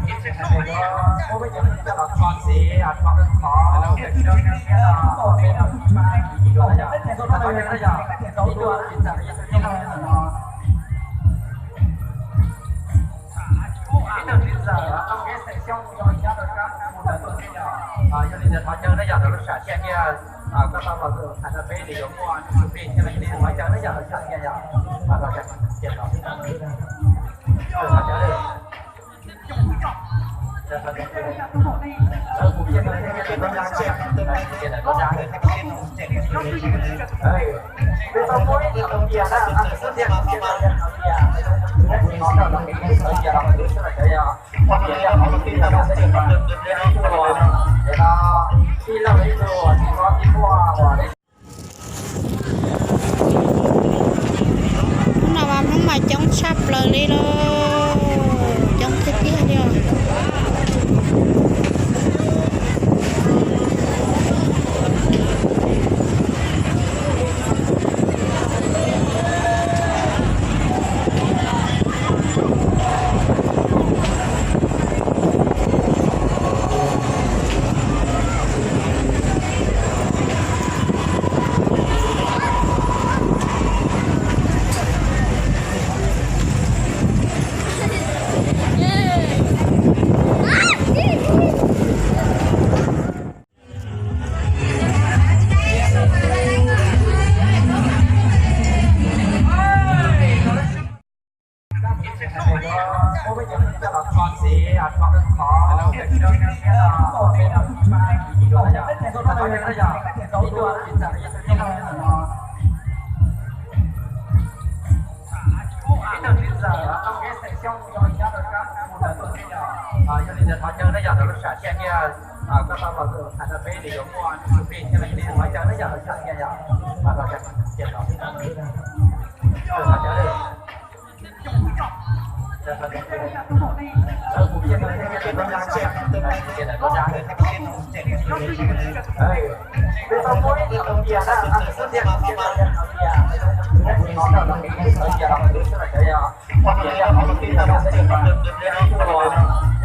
Ib tug txiv ntxawm Tooj Kev Xeem Xyooj yog ib nyab rau sab mus ntawd tuaj thiab yog, yog li ntawd thov caw nej yog rau lub sam thiaj thiab, koj tau los tus tham rau peb nws yuav muaj tsum plig thiab, yog li thov caw nej yog rau sam thiaj yog, thov caw, thov caw. Hnub no mas Hmoob mas coob tshaj plaws li lauj, coob tiag tiag li os. Ib tug txiv ntxawm Tooj Kev Xeem Xyooj yog ib nyab rau sab mus ntawd tuaj thiab yog, yog li ntawd thov caw nej yog rau lub sam thiaj thiab, koj tau los tus tham rau peb nws yuav muaj tsum plig thiab, yog li thov caw nej yog rau sam thiaj yog, thov caw, thov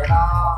caw.